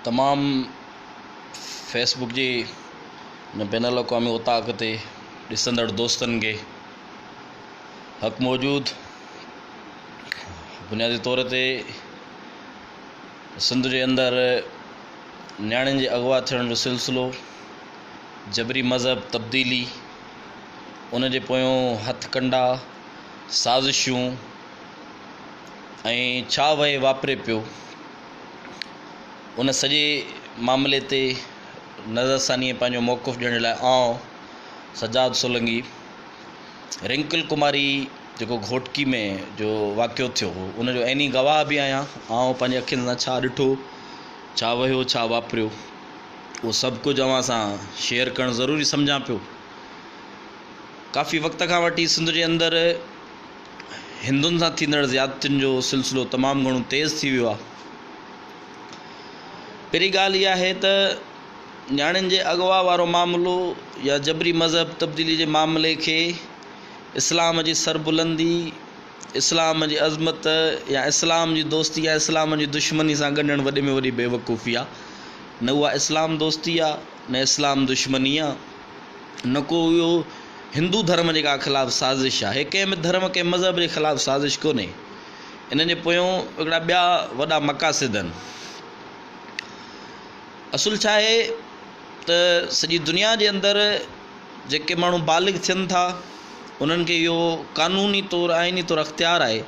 تمام فيسبڪ جي هن بين الاقوامي اوطاق تي ڏسندڙ دوستن کي حق موجود بنيادي طور تي سنڌ جي اندر نياڻين جي اغوا ٿيڻ جو سلسلو، جبري مذهب تبديلي، ان جي پويون هٿ ڪنڊا، سازشون ۽ ڇا وهي واپري پيو، ان سڄي معاملي تي نظرثاني ۽ پنهنجو موقف ڏيڻ جي لاء آئون سجاد سولنگي رنڪل ڪماري جيڪو گهوٽڪي ۾ جو واقعو ٿيو هو ان جو عيني گواهه به آهيان. آئون پنهنجي اکين سان ڇا ڏٺو، ڇا وهيو، ڇا واپريو، اهو سڀ ڪجهه اوهان سان شيئر ڪرڻ ضروري سمجهان پيو. ڪافي وقت کان وٺي سنڌ جي اندر هندن سان ٿيندڙ زيادتين جو سلسلو تمام گهڻو تيز ٿي ويو آهي. پهرين ڳالهه اها آهي ته نياڻين جي اغوا وارو معاملو يا جبري مذهب تبديلي جي معاملي کي اسلام جي سربلندي، اسلام جي عظمت يا اسلام جي دوستي يا اسلام جي دشمني سان ڳنڍڻ وڏي ۾ وڏي بيوقوفي آهي. نه اها اسلام دوستي آهي نه اسلام دشمني آهي. نه ڪو اهو هندو ڌرم جي ڪا خلاف سازش آهي. ڪنهن به ڌرم ڪنهن مذهب جي خلاف سازش ڪونهي. انهن جي پويون هڪڙا ٻيا وڏا مقاصد آهن. اصل ڇا آهي ته سڄي دنيا جي اندر جيڪي ماڻهو بالغ ٿين ٿا انهن کي اهو قانوني طور آئيني طور اختيار آهي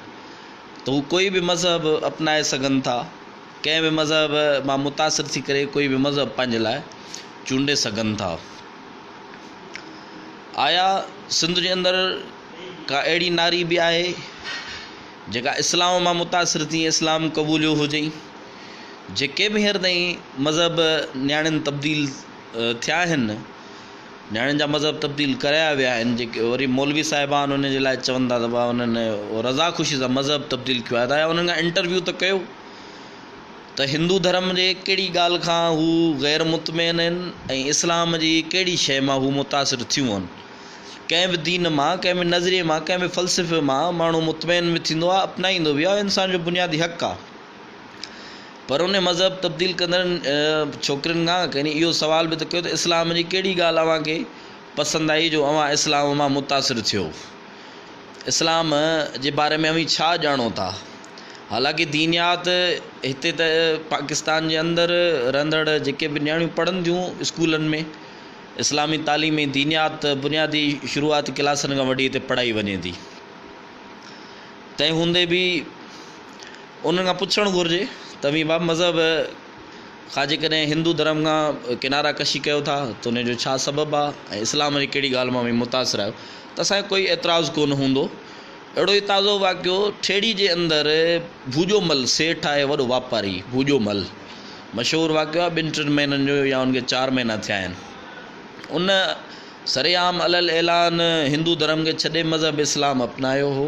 ته هو ڪوئي به مذهب اپنائي سگهن ٿا، ڪنهن به مذهب مان متاثر ٿي ڪري ڪوئي به مذهب پنهنجي لاء چونڊي سگهن ٿا. آيا سنڌ جي اندر ڪا اهڙي ناري به آهي جيڪا اسلام مان متاثر ٿي اسلام قبوليو هجئين؟ جيڪي به هينئر تائين مذهب نياڻين تبديل ٿيا آهن، نياڻين جا مذهب تبديل ڪرايا ويا آهن، جيڪي وري مولوي صاحبان انهن جي لاء چون ٿا ته بابا انهن رضا خوشي سان مذهب تبديل ڪيو آهي ته آيا انهن کان انٽرويو ته ڪيو ته هندو ڌرم جي ڪهڙي ڳالهه کان هو غير مطمئن آهن ۽ اسلام جي ڪهڙي شيء مان هو متاثر ٿيون آهن. ڪنهن به دين مان، ڪنهن به نظريي مان، ڪنهن به فلسفي مان ماڻهو مطمئن به ٿيندو آهي، اپنائيندو به آهي، انسان جو بنيادي حق آهي. پر ان مذهب تبديل ڪندڙ ڇوڪرين کان ڪنهن اهو سوال به ته ڪيو ته اسلام جي ڪهڙي ڳالهه اوهان کي پسند آئي جو اوهان اسلام مان متاثر ٿيو؟ اسلام جي باري ۾ اوهين ڇا ڄاڻو ٿا؟ حالانڪه دينيات هتي ته پاڪستان جي اندر رهندڙ جيڪي به نياڻيون پڙهن ٿيون اسڪولن ۾ اسلامي تعليم ۽ دينيات بنيادي شروعاتي ڪلاسن کان وٺي هتي پڙهائي وڃي ٿي. تنهن هوندي به انهن کان پڇڻ گهرجي ته اوهين باب مذهب کان جيڪڏهن هندو ڌرم کان ڪنارا ڪشي ڪيو ٿا ته ان جو ڇا سبب آهي ۽ اسلام جي ڪهڙي ڳالهه مان اوهين متاثر آهيو ته اسان کي ڪوئي اعتراض ڪونه هوندو. اهڙو ئي تازو واقعو ٺيڙهي جي اندر ڀوڄو مل سيٺ آهي وڏو واپاري ڀوڄو مل مشهور واقعو آهي ٻن ٽن مهينن جو يا ان کي چار مهينا ٿيا آهن ان سرعام علي الاعلان هندو ڌرم کي ڇڏي مذهب اسلام اپنايو هو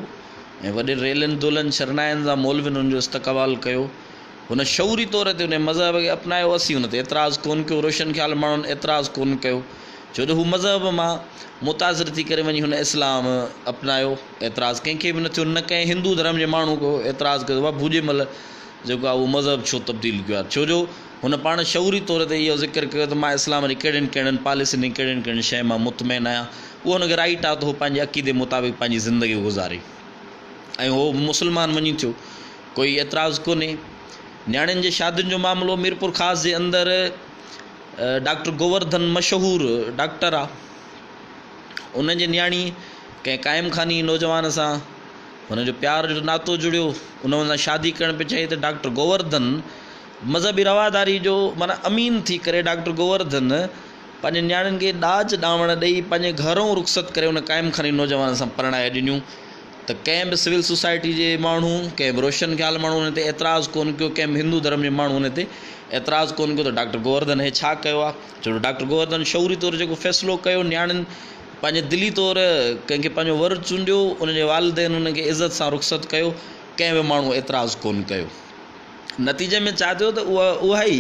۽ وڏين ريلين دولن شرنائين سان مولوين ان جو استقبال ڪيو. هن شعوري طور تي انهيء مذهب کي اپنايو، اسين ان تي اعتراض ڪونه ڪيو، روشن خيال ماڻهن اعتراض ڪونه ڪيو، ڇو جو هو مذهب مان متاثر ٿي ڪري وڃي هن اسلام اپنايو، اعتراض ڪنهن کي به نه ٿيو، نه ڪنهن هندو ڌرم جي ماڻهو ڪو اعتراض ڪيو ته بابا ڀوڄي مل جيڪو آهي اهو مذهب ڇو تبديل ڪيو آهي، ڇو جو هن پاڻ شعوري طور تي اهو ذڪر ڪيو ته مان اسلام جي ڪهڙين ڪهڙين پاليسين ۽ ڪهڙين ڪهڙين شين مان مطمئن آهيان، اهو هن کي رائيٽ آهي ته هو پنهنجي عقيدي مطابق پنهنجي زندگي گذاري ۽ هو مسلمان وڃي ٿيو. ڪوئي اعتراض ڪونهي. نياڻين جي شادين جو معاملو ميرپورخاص جي اندر ڊاڪٽر گوورڌن مشهور ڊاڪٽر آ ان جي نياڻي ڪنهن قائم خاني نوجوان سان هن جو پيار جو ناتو جڙيو ان سان شادي ڪرڻ پئي چاهي ته ڊاڪٽر گوورڌن مذهبي رواداري جو معنيٰ امين ٿي ڪري ڊاڪٽر گوورڌن پنهنجي نياڻين کي ڏاج ڏاوڻ ڏئي پنهنجي گهرئون رخصت ڪري ان قائم خاني نوجوان سان پرڻائي ڏنيون. ته ڪنهن به سول سوسائٽي جي ماڻهو، ڪنهن به روشن خيال ماڻهو ان تي اعتراض ڪونه ڪيو، ڪنهن به هندو ڌرم جي ماڻهو ان تي اعتراض ڪونه ڪيو ته ڊاڪٽر گوورڌن هي ڇا ڪيو آهي؟ ڇو جو ڊاڪٽر گوورڌن شعوري طور جيڪو فيصلو ڪيو، نياڻين پنهنجي دلي طور ڪنهن کي پنهنجو ور چونڊيو، ان جي والدين ان کي عزت سان رخصت ڪيو، ڪنهن به ماڻهو اعتراض ڪونه ڪيو. نتيجي ۾ ڇا ٿيو ته اها اها ئي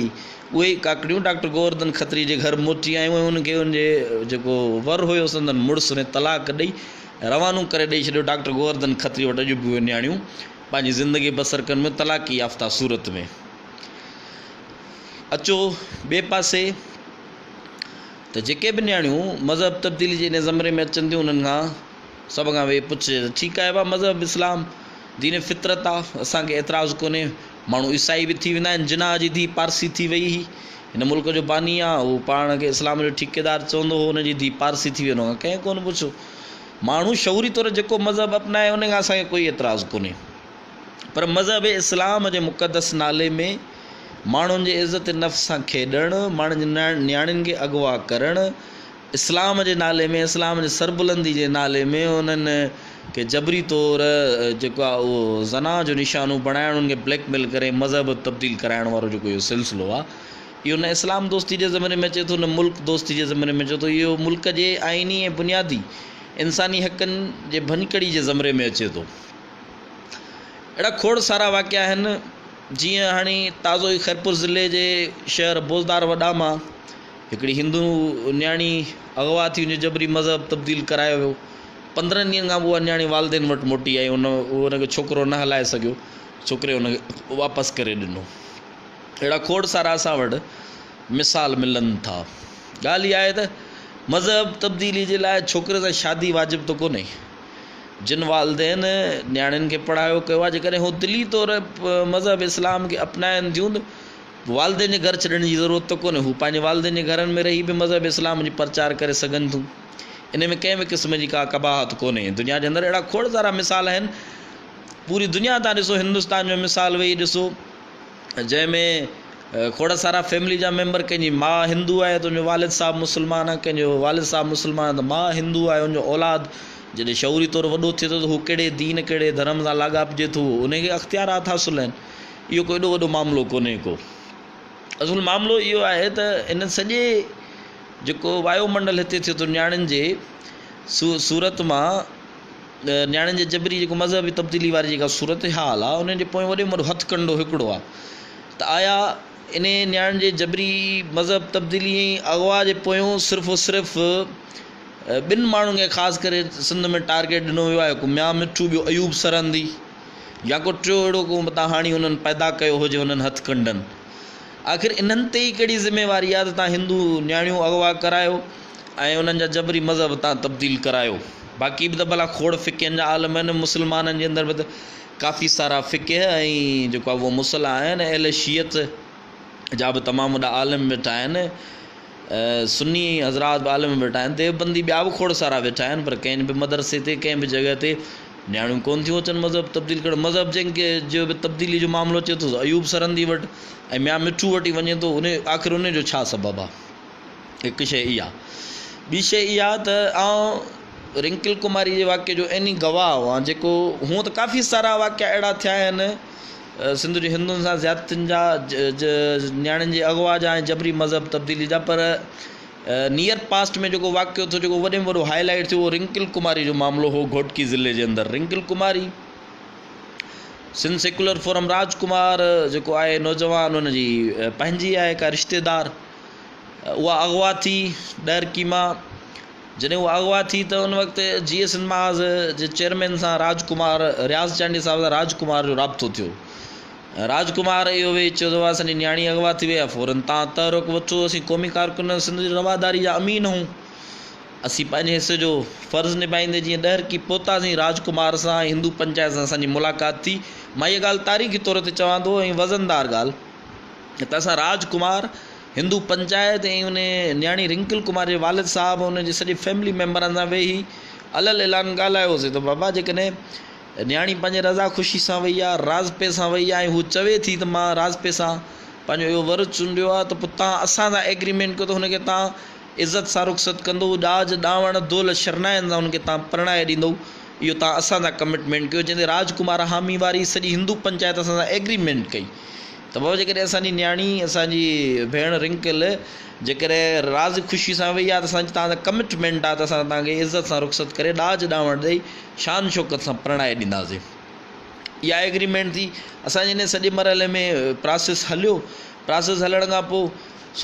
اهي ئي ڪاڪڙيون ڊاڪٽر گوورڌن کتري جي گهر موٽي آيون ۽ ان کي ان جي جيڪو ور هيو سندن مڙس ان طلاق ڏئي روانو ڪري ڏئي ڇڏيو. ڊاڪٽر گوورڌن کتري وٽ اڄ به اهي نياڻيون پنهنجي زندگي بسر ڪن پيون طلاق يافته صورت ۾. اچو ٻئي پاسي ته جيڪي به نياڻيون مذهب تبديلي جي ان زمري ۾ اچن ٿيون انهن کان سڀ کان ويهي پڇجي ته ٺيڪ آهي ڀا مذهب اسلام دين فطرت آ اسان کي اعتراض ڪونهي ماڻهو عيسائي به ٿي ويندا آهن جناح جي ڌيء پارسي ٿي وئي هئي هن ملڪ جو باني آ هو پاڻ کي اسلام جو ٺيڪيدار چوندو هو ان جي ڌيء پارسي ٿي وئي ان کان ڪنهن ڪونه پڇيو ماڻهو شعوري طور جيڪو مذهب اپنائي ان کان اسان کي ڪوئي اعتراض ڪونهي پر مذهب اسلام جي مقدس نالي ۾ ماڻهن جي عزت نفس سان کيڏڻ، ماڻهن جي نياڻين کي اغوا ڪرڻ، اسلام جي نالي ۾ اسلام جي سربلندي جي نالي ۾ انهن کي جبري طور جيڪو آهي اهو زنا جو نشانو بڻائڻ، انهن کي بليڪ ميل ڪري مذهب تبديل ڪرائڻ وارو جيڪو اهو سلسلو آهي اهو نه اسلام دوستي جي زمري ۾ اچي ٿو نه ملڪ دوستي جي زمري ۾ اچي ٿو اهو ملڪ جي آئيني ۽ بنيادي انساني حقن جي ڀڃڪڙي جي زمري ۾ اچي ٿو. اهڙا کوڙ سارا واقعا آهن جيئن هاڻي تازو ئي خيرپور ضلعي جي شهر بوزدار وڏا مان هڪڙي هندو نياڻي اغوا ٿي ان جو جبري مذهب تبديل ڪرايو ويو 15 ڏينهن کان پوء اها نياڻي والدين وٽ موٽي آئي ان ان کي ڇوڪرو نه هلائي سگهيو ڇوڪري ان کي واپس ڪري ڏنو اهڙا کوڙ سارا اسان وٽ مثال ملن ٿا ڳالهه اها آهي ته مذهب تبديلي جي لاء ڇوڪري سان شادي واجب ته ڪونهي جن والدين نياڻين کي پڙهايو ڪيو آهي جيڪڏهن هو دلي طور مذهب اسلام کي اپنائن ٿيون ته والدين جي گهر ڇڏڻ جي ضرورت ته ڪونهي هو پنهنجي والدين جي گهرن ۾ رهي به مذهب اسلام جي پرچار ڪري سگهن ٿيون ان ۾ ڪنهن به قسم جي ڪا قباحت ڪونهي دنيا جي اندر اهڙا کوڙ سارا مثال آهن پوري دنيا تان ڏسو هندستان جو مثال ويهي ڏسو جنهن ۾ کوڙ سارا فيملي جا ميمبر ڪنهن جي ماء هندو آهي ته ان جو والد صاحب مسلمان آهي ڪنهن جو والد صاحب مسلمان آهي ته ماء هندو آهي ان جو اولاد جڏهن شعوري طور وڏو ٿئي ٿو ته هو ڪهڙي دين ڪهڙي ڌرم سان لاڳاپجي ٿو ان کي اختيارات حاصل آهن اهو ڪو ايڏو وڏو معاملو ڪونهي ڪو اصل معاملو اهو آهي ته ان سڄي جيڪو وايو منڊل هتي ٿئي ٿو نياڻين جي صورت مان نياڻين جي جبري جيڪو مذهبي تبديلي واري جيڪا صورتحال آ ان جي پويان وڏي ۾ وڏو هٿ ڪنڊو هڪڙو آ ته آيا انهي نياڻين جي جبري مذهب تبديلي ۽ اغوا جي پويون صرف و صرف ٻن ماڻهن کي خاص ڪري سنڌ ۾ ٽارگيٽ ڏنو ويو آهي هڪ ميان مٺو ٻيو ايوب سرهندي يا ڪو ٽيو اهڙو ڪو متان هاڻي انهن پيدا ڪيو هجي انهن هٿ ڪنڊن آخر انهن تي ئي ڪهڙي ذميواري آ ته تان هندو نياڻيون اغوا ڪرايو ۽ انهن جا جبري مذهب تان تبديل ڪرايو. باقي به ته ڀلا کوڙ فقهن جا عالم آهن، مسلمانن جي اندر به ته ڪافي سارا فقه ۽ جيڪو آهي اهو مصلح آهن، اهل شيعت جا به تمام وڏا عالم ويٺا آهن، سني حضرات به عالم ويٺا آهن، ديوبندي ٻيا به کوڙ سارا ويٺا آهن، پر ڪنهن به مدرسي تي ڪنهن به جڳهه تي نياڻيون ڪونه ٿيون اچن مذهب تبديل ڪرڻ، مذهب جنهن کي جو به تبديلي جو معاملو اچي ٿو سو ايوب سرهندي وٽ ۽ ميان مٺو وٽ ئي وڃي ٿو، انهي آخر انهي جو ڇا سبب آهي؟ هڪ شيء اها. ٻي شيء اها ته آئون رنڪل ڪماري جي واقعي جو عيني گواهه هئان جيڪو هونء ته ڪافي سارا واقعا اهڙا ٿيا آهن سنڌ جي هندن سان زيادتين جا نياڻين جي اغوا جا ۽ جبري مذهب تبديلي جا پر نيئر پاسٽ ۾ جيڪو واقعو ٿيو جيڪو وڏي ۾ وڏو هائي لائيٽ ٿيو اهو رنڪل ڪماري جو معاملو هو گهوٽڪي ضلعي جي اندر رنڪل ڪماري سنڌ سيڪولر فورم راج ڪمار جيڪو آهي نوجوان ان جي پنهنجي آهي ڪا رشتيدار اها اغوا ٿي ڏهرڪي مان جڏهن اها اغوا ٿي ته ان وقت جي ايس اين محاذ جي چيئرمين سان راج ڪمار رياض چانڊيي صاحب سان راج ڪمار جو رابطو ٿيو راج ڪمار اهو ويهي چيو ته اسان جي نياڻي اغوا ٿي وئي آهي فورن تان تحرڪ وٺو اسين قومي ڪارڪن سنڌ جي رواداري جا امين هون اسين پنهنجي حصي جو فرض نڀائيندي جيئن ڏهرڪي پهتاسين راج ڪمار سان ۽ هندو پنچائت سان اسان جي ملاقات ٿي مان هيء ڳالهه تاريخي طور تي چوان ٿو ۽ وزندار ڳالهه ته اسان راج ڪمار، هندو پنچائت ۽ ان نياڻي رنڪل ڪمار جي والد صاحب ۽ ان جي سڄي فيملي ميمبرن سان ويهي علل اعلان ڳالهايوسين ته بابا جيڪڏهن نياڻي پنهنجي رضا خوشي سان وئي آهي راضپي سان وئي آهي ۽ هو چوي ٿي ته مان راضپي سان پنهنجو اهو ور چونڊيو آهي ته پوء تان اسان سان ايگريمينٽ ڪيو ته هن کي تان عزت سان رخصت ڪندو ڏاج ڏانوڻ دول شرنائين سان هن کي تان پرڻائي ڏيندو اهو تان اسان سان ڪمٽمينٽ ڪيو جنهن تي راج ڪمار حامي واري سڄي هندو پنچائت اسان سان ايگريمينٽ ڪئي ته بابا جيڪڏهن اسان جي نياڻي اسان جي ڀيڻ رنڪل جيڪڏهن راض خوشي سان وئي آهي ته اسان جي توهان سان ڪمٽمينٽ آهي ته اسان توهان کي عزت سان رخصت ڪري ڏاج ڏانوڻ ڏئي شان شوڪت سان پرڻائي ڏينداسين اها ايگريمينٽ ٿي اسان جي ان سڄي مرحلي ۾ پراسيس هليو پراسيس هلڻ کان پوء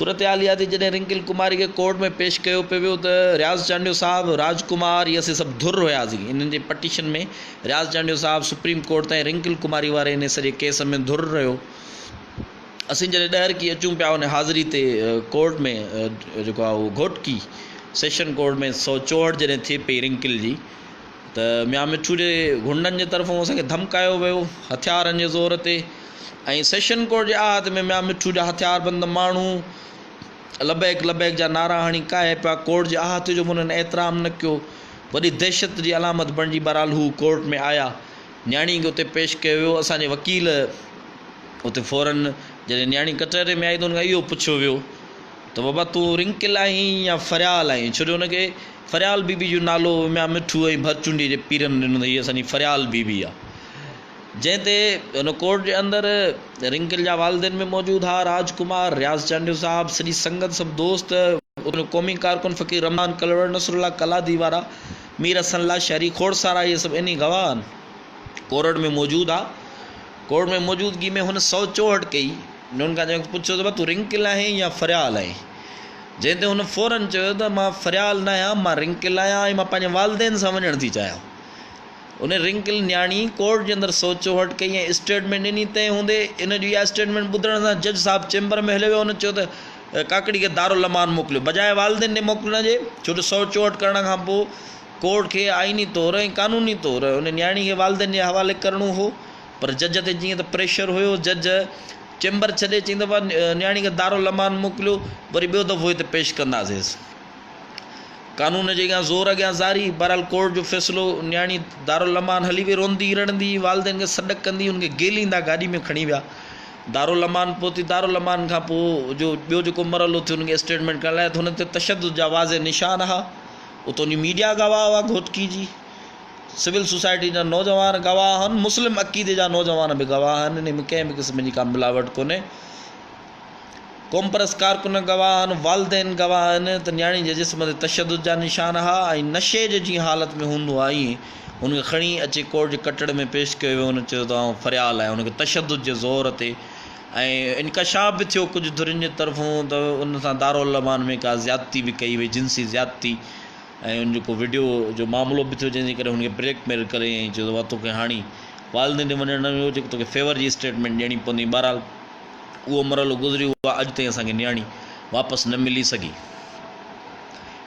صورتحال اها ٿي جڏهن رنڪل ڪماري کي ڪورٽ ۾ پيش ڪيو پيو ويو ته رياض چانڊيو صاحب، راج ڪمار اهي اسين سڀ ڌر هياسين انهن جي پٽيشن ۾ رياض چانڊيو صاحب سپريم ڪورٽ تائين رنڪل ڪماري واري انهي سڄي ڪيس ۾ ڌر رهيو. اسين جڏهن ڏهرڪي اچون پيا ان حاضري تي ڪورٽ ۾ جيڪو آهي اهو گهوٽڪي سيشن ڪورٽ ۾ 164 جڏهن ٿئي پئي رنڪل جي ته ميان مٺو جي غنڊن جي طرفون اسان کي ڌمڪايو ويو هٿيارن جي زور تي ۽ سيشن ڪورٽ جي احاطي ۾ ميان مٺو جا هٿياربند ماڻهو لبيڪ لبيڪ جا نعرا هڻي ڪاهي پيا ڪورٽ جي احاطي جو به انهن احترام نه ڪيو وڏي دهشت جي علامت بڻجي بهرحال هو ڪورٽ ۾ آيا نياڻي کي اتي پيش ڪيو ويو اسان جي وڪيل اتي فورن جڏهن نياڻي ڪچهري ۾ آئي ته ان کان اهو پڇيو ويو ته بابا تون رنڪل آهين يا فريال آهين ڇو جو ان کي فريال بي بي جو نالو ميان مٺو ۽ ڀرچونڊي جي پيرن ڏنو ته هي اسان جي فريال بي بي آهي جنهن تي ان ڪورٽ جي اندر رنڪل جا والدين به موجود ها راج ڪمار رياض چانڊيو صاحب سڄي سنگت سڀ دوست قومي ڪارڪن فقير رمضان ڪلوڙ نصرالله ڪلادي وارا مير حسن لاشاري کوڙ سارا اهي سڀ انهي گواهه آهن ڪورٽ ۾ موجود ها ڪورٽ ۾ موجودگي ۾ هن 164 ڪئي هن کان جنهن پڇيو ته تون رنڪل آهين يا فريال آهين جنهن تي هن فورن چيو ته مان فريال نه آهيان مان رنڪل آهيان ۽ مان پنهنجي والدين سان وڃڻ ٿي چاهيان ان رنڪل نياڻي ڪورٽ جي اندر 164 ڪئي ۽ اسٽيٽمينٽ ڏني تنهن هوندي ان جي اها اسٽيٽمينٽ ٻڌڻ سان جج صاحب چيمبر ۾ هليو ويو هن چيو ته ڪاڪڙي کي دارالامان موڪليو بجاء والدين ڏي موڪلڻ جي ڇو ته 164 ڪرڻ کان پوء ڪورٽ کي آئيني طور ۽ قانوني طور ان نياڻي کي والدين جي حوالي ڪرڻو هو پر جج تي جيئن ته پريشر هيو جج چيمبر ڇڏي چئي ته نياڻي کي دارالامان موڪليو وري ٻيو دفعو هتي پيش ڪنداسينس. قانون جي اڳيان زور اڳيان زاري، بهرحال ڪورٽ جو فيصلو، نياڻي دارالامان هلي وئي، روندي رڙندي، والدين کي سڏ ڪندي ان کي گيليندا گاڏي ۾ کڻي ويا، دارالامان پهتي، دارالامان کان پوء جو ٻيو جيڪو مرحلو ٿيو ان کي اسٽيٽمينٽ ڪرڻ لاء ته هن تي تشدد جا واضح نشان ها، اتان جي ميڊيا گواهه هئا، گهوٽڪي جي سول سوسائٽي جا نوجوان گواهه آهن، مسلم عقيدي جا نوجوان به گواهه آهن، انهي ۾ ڪنهن به قسم جي ڪا ملاوٽ ڪونهي. قومپرست ڪارڪن گواهه آهن، والدين گواهه آهن ته نياڻي جي جسم تي تشدد جا نشان ها ۽ نشي جي جيئن حالت ۾ هوندو آهي ائين هن کي کڻي اچي ڪورٽ جي ڪٽهڙي ۾ پيش ڪيو ويو هن چيو ته آئون فريال آهيان هن کي تشدد جي زور تي ۽ انڪشاف به ٿيو ڪجهه ڌرين جي طرفون ته ان سان دارالامان ۾ ڪا زيادتي به ڪئي وئي جنسي زيادتي ۽ ان جو ڪو وڊيو جو معاملو به ٿيو جنهن جي ڪري هن کي بليڪ ميل ڪري ۽ چيو ته توکي هاڻي والدين ڏي وڃڻ نه ويو جيڪو توکي فيور جي اسٽيٽمينٽ ڏيڻي پوندي بهرحال اهو مرحلو گذري ويو آهي اڄ تائين اسان کي نياڻي واپس نه ملي سگهي.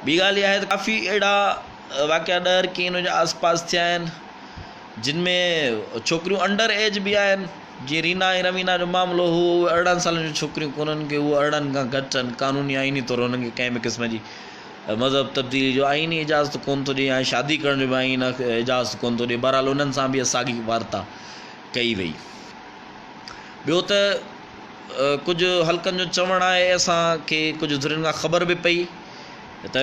ٻي ڳالهه اها آهي ته ڪافي اهڙا واقعا ڏهرڪي ان جي آس پاس ٿيا آهن جن ۾ ڇوڪريون انڊر ايج به آهن جيئن رينا ۽ روينا جو معاملو هو اهي 18 سالن جون ڇوڪريون ڪونهن ڪي اهي 18 کان گهٽ آهن قانوني آئيني طور انهن کي ڪنهن به قسم جي مذهب تبديلي جو آئيني اجازت ڪونه ٿو ڏئي ۽ شادي ڪرڻ جو به آئين اجازت ڪونه ٿو ڏئي بهرحال انهن سان به ساڳي وارتا ڪئي وئي. ٻيو ته ڪجهه حلقن جو چوڻ آهي اسان کي ڪجهه ڌرين کان خبر به پئي ته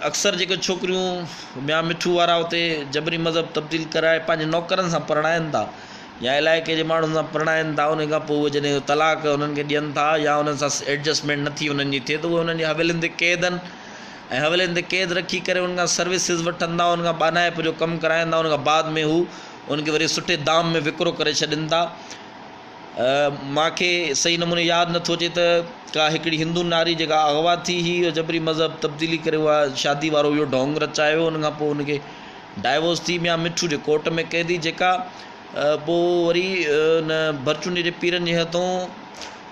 اڪثر جيڪي ڇوڪريون ميان مٺو وارا اتي جبري مذهب تبديل ڪرائي پنهنجي نوڪرن سان پرڻائن ٿا يا علائقي جي ماڻهن سان پرڻائن ٿا ان کان پوء اهي جڏهن طلاق انهن کي ڏين ٿا يا انهن سان ايڊجسٽمينٽ نٿي انهن جي ٿئي ته اهي انهن جي حويلين تي قيد آهن ۽ حويلين تي قيد رکي ڪري انهن کان سروسز وٺن ٿا انهن کان ٻانهائپ جو ڪم ڪرائن ٿا ان کان بعد ۾ هو ان کي وري سٺي دام ۾ وڪرو ڪري ڇڏين ٿا. مان کي صحيح نموني ياد نٿو اچي ته ڪا هڪڙي هندو ناري جيڪا اغوا ٿي هئي اها جبري مذهب تبديلي ڪري اها شادي وارو اهو ڍونگ رچايو ان کان پوء ان کي ڊائيورس ٿي ميان مٺو جي ڪورٽ ۾ قيدي جيڪا پوء وري ان ڀرچونڊي جي پيرن جي هٿون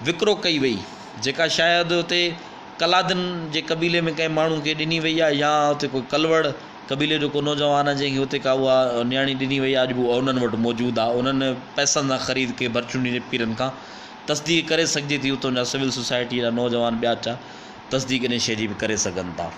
وڪرو ڪئي وئي جيڪا شايد اتي ڪلادن جي قبيلي ۾ ڪنهن ماڻهو کي ڏني وئي آهي يا اتي ڪوئي ڪلوڙ قبيلي جو ڪو نوجوان آهي جنهن کي اتي ڪا اها نياڻي ڏني وئي آهي اڄ به اها انهن وٽ موجود آهي انهن پئسن سان خريد ڪئي ڀرچونڊي جي پيرن کان تصديق ڪري سگهجي ٿي اتان جا سول سوسائٽي جا نوجوان ٻيا چا تصديق انهي شيء جي به ڪري سگهن ٿا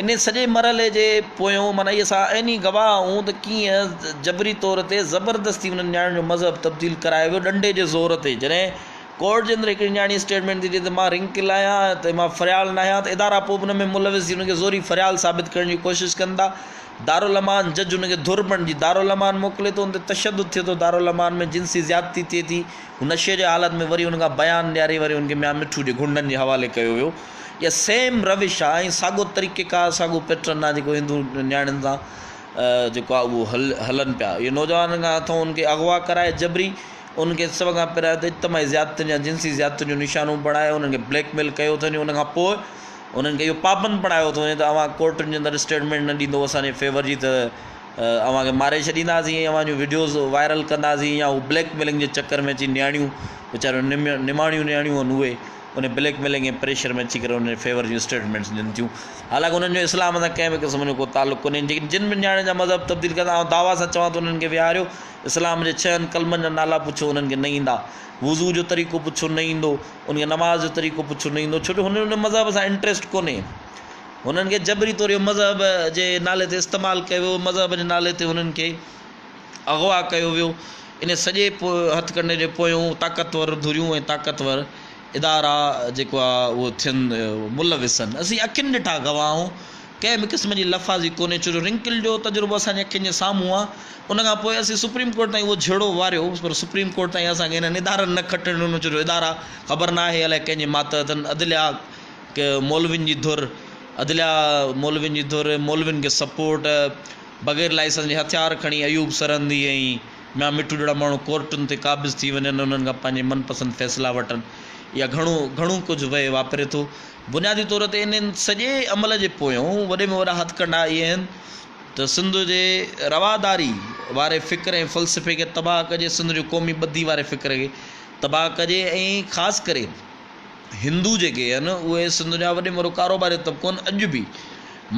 انهي سڄي مرحلي جي پويون معنيٰ اهي اسان عيني گواهه آهيون ته ڪيئن جبري طور تي زبردستي انهن نياڻين جو مذهب تبديل ڪرايو ويو ڏنڊي جي زور تي جڏهن ڪورٽ جي اندر هڪڙي نياڻي اسٽيٽمينٽ ٿي ڏئي ته مان رنڪل آهيان ته مان فريال نه آهيان ته ادارا پوء به ان ۾ ملوث ٿي ان کي زوري فريال ثابت ڪرڻ جي ڪوشش ڪن ٿا. دارالامان جج ان کي ڌر بڻجي دارالامان موڪلي ٿو ان تي تشدد ٿئي ٿو دارالامان ۾ جنسي زيادتي ٿئي ٿي هو نشي جي حالت ۾ وري ان کان بيان ڏياري وري ان کي ميان مٺو جي گهنڊن جي حوالي ڪيو ويو اها سيم روش آهي ۽ ساڳو طريقيڪار ساڳو پيٽرن آهي جيڪو هندو نياڻين سان جيڪو آهي اهو هلن پيا اهي نوجوانن کان هٿون ان کي اغوا ڪرائي جبري انهن کي سڀ کان پهريان ته اجتماعي زيادتين يا جنسي زيادتين جو نشانو بڻائي انهن کي بليڪ ميل ڪيو ٿو وڃي ان کان پوء انهن کي اهو پابند بڻايو ٿو وڃي ته اوهان ڪورٽن جي اندر اسٽيٽمينٽ نه ڏيندو اسان جي فيور جي ته اوهان کي ماري ڇڏينداسين ۽ اوهان جون وڊيوز وائرل ڪنداسين يا هو بليڪ ميلنگ جي چڪر ۾ اچي نياڻيون ويچاريون نماڻيون نياڻيون آهن اهي ان بليڪ ميلنگ ۽ پريشر ۾ اچي ڪري ان جي فيور جون اسٽيٽمينٽس ڏين ٿيون. حالانڪه انهن جو اسلام سان ڪنهن به قسم جو ڪو تعلق ڪونهي. جيڪي جن به نياڻين جا مذهب تبديل ڪندا آئون دعويٰ سان چوان ٿو انهن کي ويهاريو اسلام جي ڇهن ڪلمن جا نالا پڇو انهن کي نه ايندا. وضو جو طريقو پڇو نه ايندو. ان کي نماز جو طريقو پڇو نه ايندو ڇو جو هنن ان مذهب سان انٽريسٽ ڪونهي. هنن کي جبري طور اهو مذهب جي نالي تي استعمال ڪيو ويو مذهب جي نالي تي هنن کي اغوا ڪيو ويو. ان سڄي هٿ ڪنڊي جي پويون طاقتور ڌريون ۽ طاقتور ادارا جيڪو آ اهو ٿين ملوث آهن. اسين اکين ڏٺا گواهه آهون. ڪنهن به قسم جي لفاظي ڪونهي ڇو جو رنڪل جو تجربو اسان جي اکين جي سامهون آ. ان کان پوء اسين سپريم ڪورٽ تائين اهو جهيڙو واريو پر سپريم ڪورٽ تائين اسان کي انهن ادارن نه کٽڻ ڏنو ڇو جو ادارا خبر ناهي الائي ڪنهن جي ماتحت آهن. عدليا مولوين جي ڌر عدليا مولوين جي ڌر مولوين کي سپورٽ بغير لائسنس جي هٿيار کڻي ايوب سرهندي ۽ ميان مٺو جهڙا ماڻهو ڪورٽن تي قابض ٿي وڃن انهن کان پنهنجي من پسند فيصلا وٺن يا گهڻو گهڻو ڪجهه وهي واپري ٿو. بنيادي طور تي انهن سڄي عمل جي پويون وڏي ۾ وڏا هٿڪنڊا اهي آهن ته سنڌ جي رواداري واري فڪر ۽ فلسفي کي تباهه ڪجي، سنڌ جي قومي ٻڌي واري فڪر کي تباهه ڪجي ۽ خاص ڪري هندو جيڪي آهن اهي سنڌ جا وڏي ۾ وڏو ڪاروباري طبقو آهن اڄ به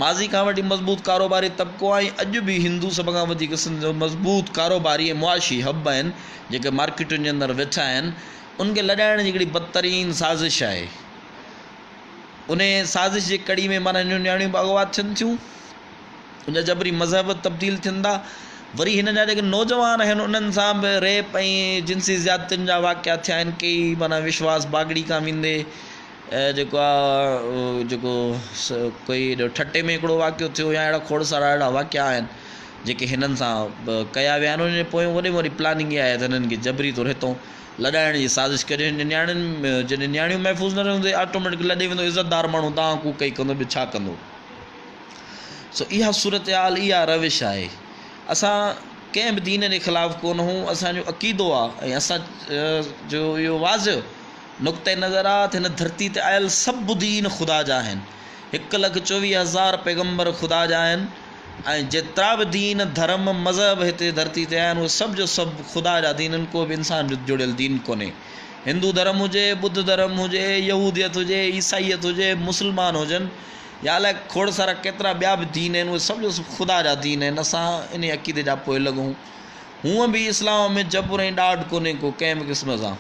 ماضي کان وٺي مضبوط ڪاروباري طبقو آهي ۽ اڄ به هندو سڀ کان وڌيڪ سنڌ جو مضبوط ڪاروباري ۽ معاشي حب آهن جيڪي مارڪيٽن جي اندر ويٺا آهن ان کي لڏائڻ جي هڪڙي بدترين سازش آهي ان سازش جي ڪڙي ۾ معنيٰ هن جون نياڻيون به اغوا ٿين ٿيون ان جا جبري مذهب تبديل ٿين ٿا وري هنن جا جيڪي نوجوان آهن انهن سان به ريپ ۽ جنسي زيادتين جا واقعا ٿيا آهن ڪيئي معنيٰ وشواس باگڙي کان ويندي جيڪو آهي جيڪو ڪوئي ٺٽي ۾ هڪڙو واقعو ٿيو يا اهڙا کوڙ سارا اهڙا واقعا آهن جيڪي هنن سان ڪيا ويا آهن ان جي پويون وڏي ۾ وڏي پلاننگ اها آهي ته هنن کي جبري طور هتون لڏائڻ جي سازش ڪجي هن نياڻين جڏهن نياڻيون محفوظ نه رهنديون آٽوميٽڪ لڏي ويندو عزتدار ماڻهو دانهن ڪوڪ ئي ڪندو ٻيو ڇا ڪندو. سو اها صورتحال اها روش آهي. اسان ڪنهن به دين جي خلاف ڪونه هون، اسان جو عقيدو آهي ۽ اسان جو اهو واضح نقطه نظر آهي ته هن ڌرتي تي آيل سڀ دين خدا جا آهن. 1,24,000 پيغمبر خدا جا آهن ۽ جيترا به دين، ڌرم، مذهب هتي ڌرتي تي آهن اهي سڀ جو سڀ خدا جا دين آهن، ڪو به انسان جو جوڙيل دين ڪونهي. هندو ڌرم هجي، ٻڌ ڌرم هجي، يهوديت هجي، عيسائيت هجي، مسلمان هجن، يا الائي کوڙ سارا ڪيترا ٻيا به دين آهن اهي سڀ جو سڀ خدا جا دين آهن اسان انهي عقيدي جا پوئلڳ هون هونء به اسلام ۾ جبر ۽ ڏاڍ ڪونهي ڪو ڪنهن به قسم سان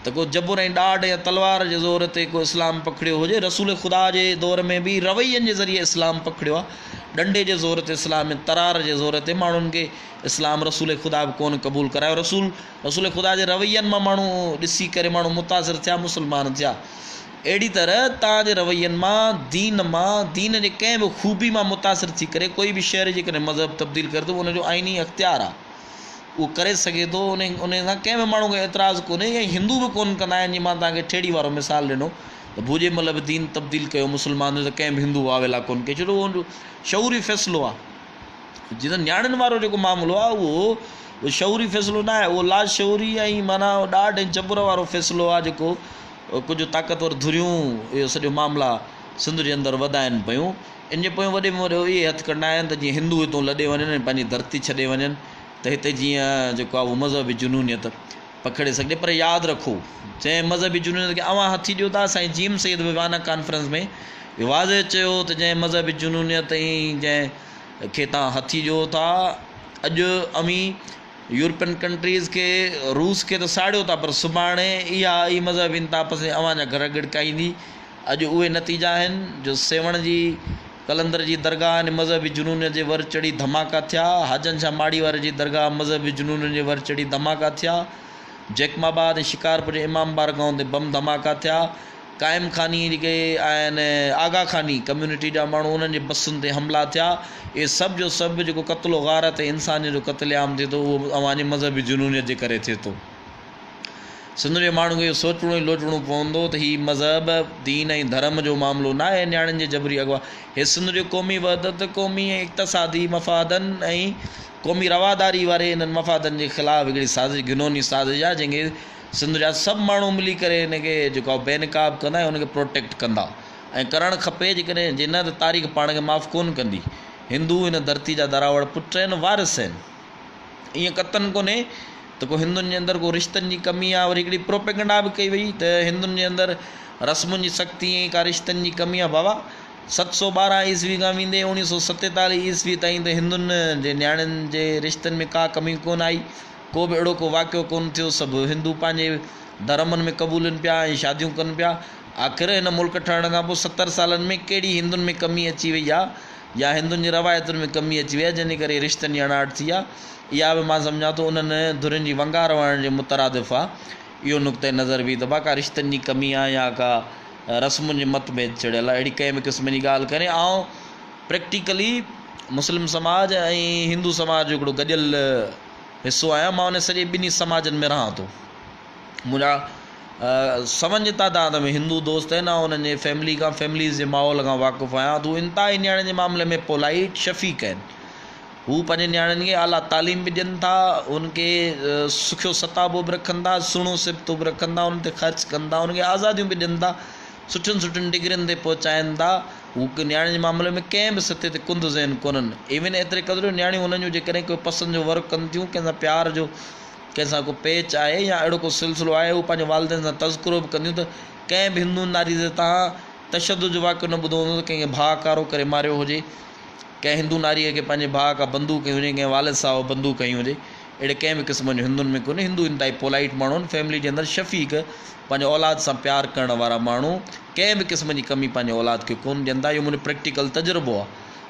ته ڪو جبر ۽ ڏاڍ يا تلوار جي زور تي ڪو اسلام پکڙيو هجي رسول خدا جي دور ۾ به روين جي ذريعي اسلام پکڙيو آهي ڏنڊي جي زور تي اسلام ترار جي زور تي ماڻهن کي اسلام رسول خدا به ڪونه قبول ڪرايو رسول رسول خدا جي روين مان ماڻهو ڏسي ڪري ماڻهو متاثر ٿيا مسلمان ٿيا اهڙي طرح توهان جي روين مان، دين مان، دين جي ڪنهن به خوبي مان متاثر ٿي ڪري ڪوئي به شهري جيڪڏهن مذهب تبديل ڪري ٿو ان جو آئيني اختيار آهي اهو ڪري سگهي ٿو ان ان سان ڪنهن به ماڻهو کي اعتراض ڪونهي ۽ هندو به ڪونه ڪندا آهن جيئن مان توهان کي ٺيڙهي وارو مثال ڏنو ته ڀوڄي مل به دين تبديل ڪيو مسلمان ٿيو ته ڪنهن به هندو واويلا ڪونه ڪئي ڇو جو اهو ان جو شعوري فيصلو آهي. جيئن ته نياڻين وارو جيڪو معاملو آهي اهو شعوري فيصلو نه آهي اهو لاشعوري ۽ معنيٰ ڏاڍ ۽ جبر وارو فيصلو آهي جيڪو ڪجهه طاقتور ڌريون اهو سڄو معاملا سنڌ جي اندر وڌائين پيون ان جي پويان وڏي ۾ وڏو اهي هٿ ڪنڊا آهن ته جيئن هندو هتون لڏي وڃن ۽ پنهنجي ڌرتي ڇڏي وڃن ته هتي جيئن جيڪو آهي اهو مذهبي جنونيت پکڙي سگهجي پر ياد رکو جنهن مذهبي جنونيت کي اوهان هٿي ڏيو ٿا سائين جي ايم سيد به وانا ڪانفرنس ۾ اهو واضح چيو ته جنهن مذهبي جنونيت ۽ جنهن کي توهان هٿي ڏيو ٿا اڄ اوهين يورپين ڪنٽريز کي روس کي ته ساڙيو ٿا پر سڀاڻي اها ئي مذهبي انتهاپسندي اوهان جا گهر ڳڙڪائيندي اڄ اهي نتيجا آهن جو سيوهڻ جي قلندر جي درگاهه ۽ مذهبي جنونيت جي ور چڙهي ڌماڪا ٿيا، حاجن شاهه ماڙي واري جي درگاهه مذهبي جنونين جي ور چڙهي ڌماڪا ٿيا، جيڪب آباد ۽ شڪارپور جي امام بارگاهن تي بم ڌماڪا ٿيا، قائم خاني جيڪي آهن آغا خاني ڪميونٽي جا ماڻهو انهن جي بسن تي حملا ٿيا، اهي سڀ جو سڀ جيڪو قتل و غارت ۽ انسانيت جو قتل عام ٿئي ٿو اهو اوهان جي مذهبي جنونيت جي ڪري ٿئي ٿو. سنڌ جي ماڻهن کي اهو سوچڻو ۽ لوچڻو پوندو ته هي مذهب، دين ۽ ڌرم جو معاملو ناهي، نياڻين جي جبري اغوا هي سنڌ جي قومي وحدت، قومي ۽ اقتصادي مفادن ۽ قومي رواداري واري انهن مفادن جي خلاف هڪڙي سازش گهنوني سازش آهي جنهن کي سنڌ جا سڀ ماڻهو ملي ڪري ان کي جيڪو آهي بي نقاب ڪندا ۽ ان کي پروٽيڪٽ ڪندا ۽ ڪرڻ کپي جيڪڏهن جي نه ته تاريخ پاڻ کي معاف ڪونه ڪندي هندو هن ڌرتي جا دراوڙ پٽ آهن وارث آهن. ائين قطعاً ڪونهي ته ڪو هندن جي اندر ڪو رشتن جي ڪمي آ وري هڪڙي پروپيگنڊا به ڪئي وئي ته هندن جي اندر رسمن جي سختي ۽ ڪا رشتن جي ڪمي آ بابا 712 عيسوي کان ويندي 1947 عيسوي تائين ته هندن جي نياڻين جي رشتن ۾ ڪا ڪمي ڪونه آئي ڪو به اهڙو ڪو واقعو ڪونه ٿيو سڀ هندو پنهنجي ڌرمن ۾ قبولين پيا ۽ شاديون ڪن پيا آخر هن ملڪ ٺهڻ کان پوء 70 سالن ۾ ڪهڙي هندن ۾ ڪمي اچي وئي آ يا هندن جي روايتن ۾ ڪمي اچي وئي آ جنهن جي ڪري رشتن جي اڻاٺ ٿي آ اها به مان سمجهان ٿو انهن ڌرين جي ونگار وهڻ جي مترادف آ اهو نقطه نظر به ته ڀا ڪا رشتن جي ڪمي آ يا ڪا رسمن جي مت ڀيد چڙهيل آ اهڙي ڪنهن به قسم جي ڳالهه ڪونهي آئون پريڪٽيڪلي مسلم سماج ۽ هندو سماج جو هڪڙو گڏيل حصو آهيان مان ان سڄي ٻنهي سماجن ۾ رهان ٿو منهنجا سون جي تعداد ۾ هندو دوست آهن آئون انهن جي فيملي کان فيمليز جي ماحول کان واقف آهيان ته هو انتهائي نياڻين جي معاملي ۾ پولائيٽ شفيق آهن هو پنهنجي نياڻين کي اعليٰ تعليم به ڏين ٿا، انهن کي سکيو ستابو به رکن ٿا، سهڻو سبتو به رکن ٿا، انهن تي خرچ ڪن ٿا، انهن کي آزاديون به ڏين ٿا، سٺين سٺين ڊگرين تي پهچائين ٿا. هو نياڻين جي معاملي ۾ ڪنهن به سطح تي ڪنڌ ذهن ڪونهن. ايون ايتري قدر جو نياڻيون انهن جون جيڪڏهن ڪو پسند جو ورڪ ڪن ٿيون، ڪنهن سان پيار جو ڪنهن سان ڪو پيچ آهي يا اهڙو ڪو سلسلو آهي، هو پنهنجي والدين سان تذڪرو به ڪنديون ته ڪنهن به هندو ناري تي توهان تشدد جو واقعو نه ٻڌو هوندو ته ڪنهن کي ڀاء ڪارو ڪري ماريو هجي. ڪنهن هندو ناريء کي پنهنجي ڀاء ڪا بندوق هنئي هجي، ڪنهن والد صاحب بندوق هنئي هجي، اهڙي ڪنهن به قسم جو هندن ۾ ڪونهي. هندو انتهائي پولائيٽ ماڻهو آهن، فيملي جي اندر شفيق، پنهنجي اولاد سان پيار ڪرڻ وارا ماڻهو، ڪنهن به قسم جي ڪمي پنهنجي اولاد کي ڪونه ڏين ٿا، اهو منهنجو پريڪٽيڪل تجربو آهي.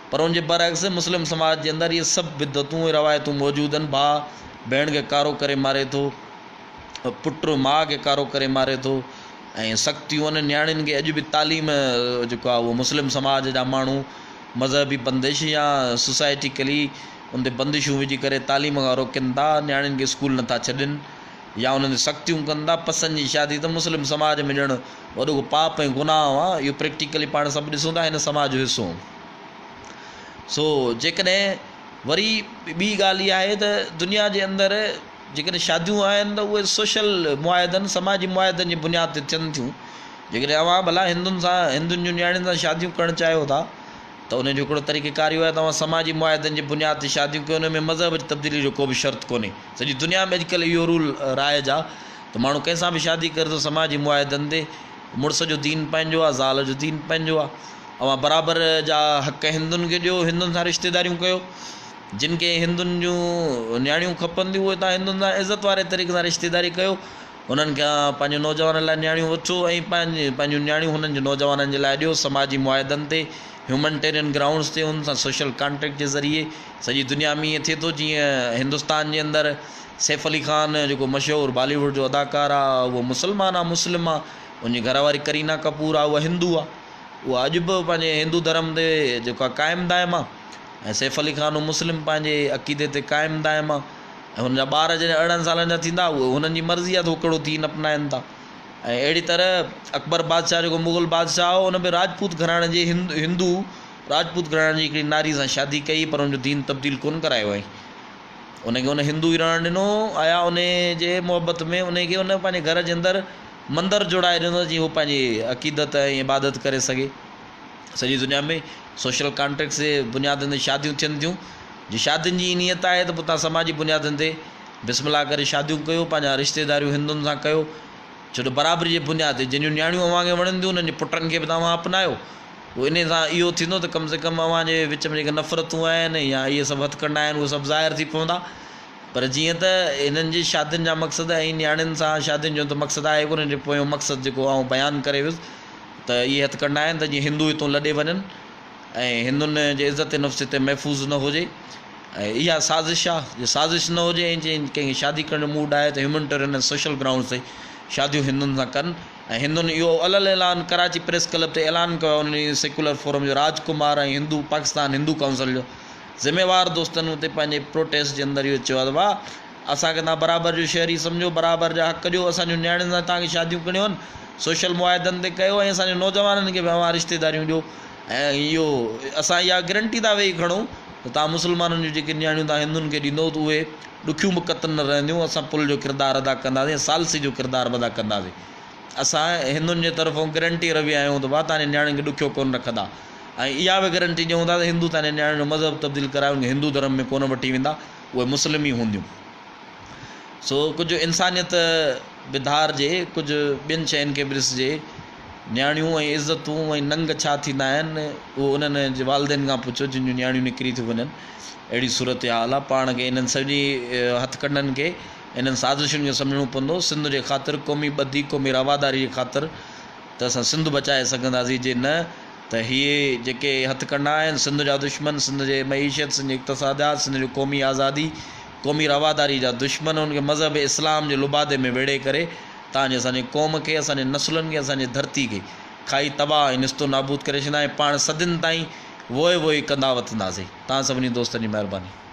پر ان جي برعڪس مسلم سماج جي اندر اهي سڀ بدعتون ۽ روايتون موجود آهن، ڀاء ڀيڻ کي ڪارو ڪري ماري ٿو، پٽ ماء کي ڪارو ڪري ماري ٿو ۽ سختيون آهن، نياڻين کي اڄ به تعليم جيڪو آهي اهو مسلم سماج جا ماڻهو مذهبي بندش يا سوسائٽيڪلي ان تي بندشون وجهي ڪري تعليم کان روڪين ٿا، نياڻين کي اسڪول نٿا ڇڏين يا انهن تي سختيون ڪن ٿا، پسند جي شادي ته مسلم سماج ۾ ڄڻ وڏو ڪو پاپ ۽ گناهه آ، اهو پريڪٽيڪلي پاڻ سڀ ڏسون ٿا هن سماج جو حصو آهيون. سو جيڪڏهن وري ٻي ڳالهه اها آهي ته دنيا جي اندر جيڪڏهن شاديون آهن ته اهي سوشل معاهدن سماجي معاهدن جي بنياد تي ٿين ٿيون. جيڪڏهن اوهان ڀلا هندن سان هندن جون نياڻين سان شاديون ڪرڻ چاهيو ٿا ته ان جو هڪڙو طريقه ڪار اهو آهي ته اوهان سماجي معاهدن جي بنياد تي شاديون ڪيو ان ۾ مذهب جي تبديلي جو ڪو به شرط ڪونهي سڄي دنيا ۾ اڄڪلهه اهو رول رائج آهي ته ماڻهو ڪنهن سان به شادي ڪري ٿو سماجي معاهدن تي مڙس جو دين پنهنجو آهي زال جو دين پنهنجو آهي اوهان برابر جا حق هندن کي ڏيو هندن سان رشتيداريون ڪيو جن کي هندن جون نياڻيون کپن ٿيون اهي توهان هندن سان عزت واري طريقي سان رشتيداري ڪيو انهن کان پنهنجي نوجوانن لاء نياڻيون وٺو ۽ پنهنجون نياڻيون هنن جي نوجوانن جي لاء ڏيو، سماجي معاهدن تي، Humanitarian Grounds تي، انهن سان سوشل ڪانٽريڪٽ جي ذريعي، سڄي دنيا ۾ ائين ٿئي ٿو جيئن هندستان جي اندر سيف علي خان جيڪو مشهور بالي ووڊ جو اداڪار آ اهو مسلمان آ مسلم آ ان جي گهر واري ڪرينا ڪپور آ اها هندو آ اها اڄ به پنهنجي هندو ڌرم تي جيڪو آ قائم دائم آ ۽ سيف علي خان مسلم پنهنجي عقيدي تي قائم دائم آ. ۽ هن جا ٻار جڏهن 18 سالن جا ٿيندا اهي هنن جي مرضي آهي ته هو ڪهڙو دين اپنائن ٿا ۽ اهڙي طرح اڪبر بادشاهه جيڪو مغل بادشاهه هو ان به راجپوت گهراڻي جي هندو راجپوت گهراڻي جي هڪڙي ناري سان شادي ڪئي پر ان جو دين تبديل ڪونه ڪرايو هئائين ان کي ان هندو ئي رهڻ ڏنو آيا ان جي محبت ۾ ان کي ان پنهنجي گهر جي اندر مندر جوڙائي ڏنو جيئن هو پنهنجي عقيدت ۽ عبادت ڪري سگهي سڄي دنيا ۾ سوشل ڪانٽريڪٽس جي بنيادن تي شاديون ٿين ٿيون. جي شادين جي ئي نيت آهي ته پوء توهان سماجي بنيادن تي بسم الله ڪري شاديون ڪيو، پنهنجا رشتيداريون هندن سان ڪيو، ڇو ته برابري جي بنياد تي جن جون نياڻيون اوهان کي وڻن ٿيون انهن جي پٽن کي به ته اوهان اپنايو. پوء انهي سان اهو ٿيندو ته ڪم سي ڪم اوهان جي وچ ۾ جيڪي نفرتون آهن يا اهي سڀ هٿڪنڊا آهن اهي سڀ ظاهر ٿي پوندا. پر جيئن ته هنن جي شادين جا مقصد ۽ نياڻين سان شادين جو ته مقصد آهي ڪونه، ان جو پويون مقصد جيڪو آئون بيان ڪري ويس ته اهي هٿڪنڊا آهن ته جيئن هندو هتون لڏي وڃن ۽ هندن جي عزت نفس هتي محفوظ نه هجي ۽ اها سازش آهي جي سازش نه هجي ۽ جي ڪنهن کي شادي ڪرڻ جو موڊ آهي ته هيومنٽيرين ۽ سوشل گرائونڊز تي شاديون هندن سان ڪن ۽ هندن اهو علل اعلان ڪراچي پريس ڪلب تي اعلان ڪيو آهي انهن ڏينهن سيڪولر فورم جو راج ڪمار ۽ هندو پاڪستان هندو ڪائونسل جو ذميوار دوستن اتي پنهنجي پروٽيسٽ جي اندر اهو چيو آهي ته واهه اسان کي توهان برابر جو شهري سمجهو، برابر جا حق ڏيو، اسان جون نياڻين سان توهان کي شاديون ڪرڻيون آهن، سوشل معاهدن تي ڪيو ۽ اسان جي نوجوانن کي به اوهان رشتيداريون ڏيو ۽ اهو اسان اها گرنٽي ٿا ويهي کڻون ته توهان مسلمانن جون جيڪي نياڻيون توهان هندن کي ڏيندو ته اهي ڏکيون به قطن نه رهنديون، اسان پل جو ڪردار ادا ڪنداسين ۽ ثالثي جو ڪردار به ادا ڪنداسين. اسان هندن جي طرفون گرنٽي روي آهيون ته ڀاء توهان جي نياڻين کي ڏکيو ڪونه رکندا ۽ اها به گرنٽي ڏيون ٿا ته هندو توهان جي نياڻين جو مذهب تبديل ڪرائي ان کي هندو ڌرم ۾ ڪونه وٺي ويندا. اهي مسلم ئي هونديون. سو ڪجهه انسانيت به ڌارجي، ڪجهه ٻين شين کي به ڏسجي. نياڻيون ۽ عزتون ۽ ننگ ڇا ٿيندا آهن، اهو انهن جي والدين کان پڇو جن جون نياڻيون نڪري ٿيون وڃن. اهڙي صورتحال آهي. پاڻ کي انهن سڀني هٿڪنڊن کي، انهن سازشن کي سمجهڻو پوندو. سنڌ جي خاطر، قومي ٻڌي، قومي رواداري جي خاطر ته اسان سنڌ بچائي سگهنداسين، جي نه ته هي جيڪي هٿڪنڊا آهن، سنڌ جا دشمن، سنڌ جي معيشت، سنڌ جي اقتصاديات، سنڌ جو قومي آزادي، قومي رواداري جا دشمن، ان کي مذهب اسلام جي لبادي ۾ ويڙهي ڪري تان جي اسان جي قوم کي، اسان جي نسلن کي، اسان جي ڌرتي کي کائي تباهه ۽ نستو نابود ڪري ڇڏيندا ۽ پاڻ صدين تائين ووء ووء ڪندا وتنداسين. توهان سڀني دوستن جي مهرباني.